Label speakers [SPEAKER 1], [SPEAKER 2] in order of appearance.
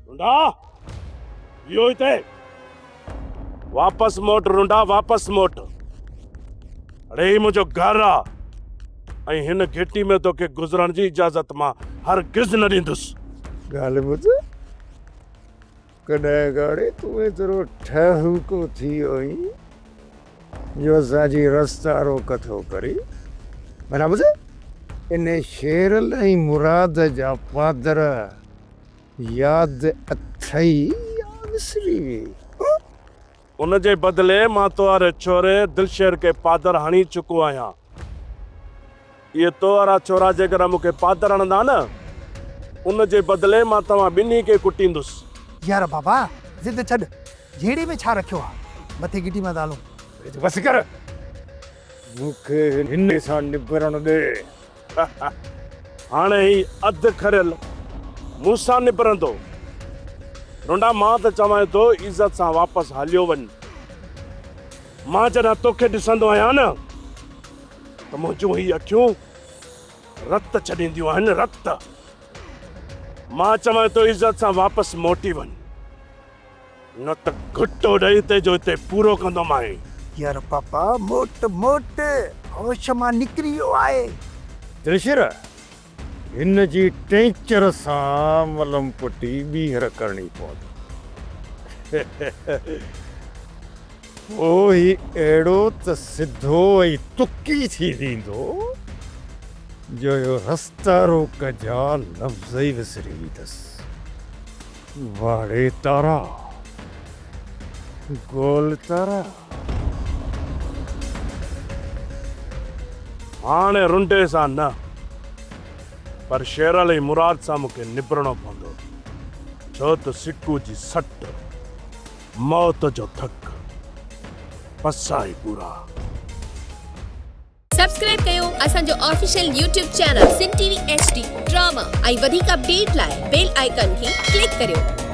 [SPEAKER 1] رنڊا! بيهو هتي. واپس موٽ رنڊا واپس موٽ. اڙي هي منهنجو گهر آ ۽ هن گهٽي ۾ توکي گذرڻ جي اجازت مان هرگز نه ڏيندس.
[SPEAKER 2] ڳالهه ٻڌ، ڪڏهن گاڙي تون ايترو ٺهوڪو ٿي ويو آهين جو اسان جي رستا روڪ ٿو ڪرين. ڀلا ٻڌ، انهي شيرل ۽ مراد جا پادر ياد اٿئي يا وسري ويئي؟
[SPEAKER 1] ان جي بدلي مان تو واري ڇوري دلشير کي پادر هڻي چڪو آهيان. اهي تو وارا ڇورا جيڪڏهن مون کي پادر هڻندا نه، ان جي بدلي مان توهان ٻنهي کي ڪٽيندس.
[SPEAKER 3] يار بابا ضد ڇڏ، جهيڙي ۾ ڇا رکيو آ، مٿي گهٽي مان ٿا هلون.
[SPEAKER 2] بس ڪر، مون کي هن سان نبرڻ ڏي.
[SPEAKER 1] هاڻي هي اڌ کريل مون سان نبرندو. رنڊا مان ته چوانء ٿو عزت سان واپس هليو وڃ. مان جڏهن توکي ڏسندو آهيان نه ته منهنجون هي اکيون رت ڇڏينديون آهن رت. مان چوانء ٿو عزت سان واپس موٽي وڃ. نه ته گهٽو ڏئي هتي جو هتي پورو ڪندومانء.
[SPEAKER 3] يار پاپا موٽ موٽ هوش مان نڪري ويو آهي.
[SPEAKER 2] دلشير، هن جي ٽينچر سان ملم پٽي ٻيهر ڪرڻي پوندي. پوء هي اهڙو ته سڌو ۽ تڪي ٿي ويندو جو اهو رستا روڪ جا لفظ ئي وسري ويندس. واڙي تارا، گول تارا.
[SPEAKER 1] هاڻي رنڊي سان نه پر شيرل ۽ مراد سان مون کي نبرڻو پوندو، ڇو ته سڪو جي سٽ، موت جو ڌڪ، پسائي پورا.
[SPEAKER 4] سبسڪرائب ڪيو اسان جو official YouTube channel Sindh T V H D drama ۽ وڌيڪ اپڊيٽ لاء بيل آئيڪان کي ڪلڪ ڪريو.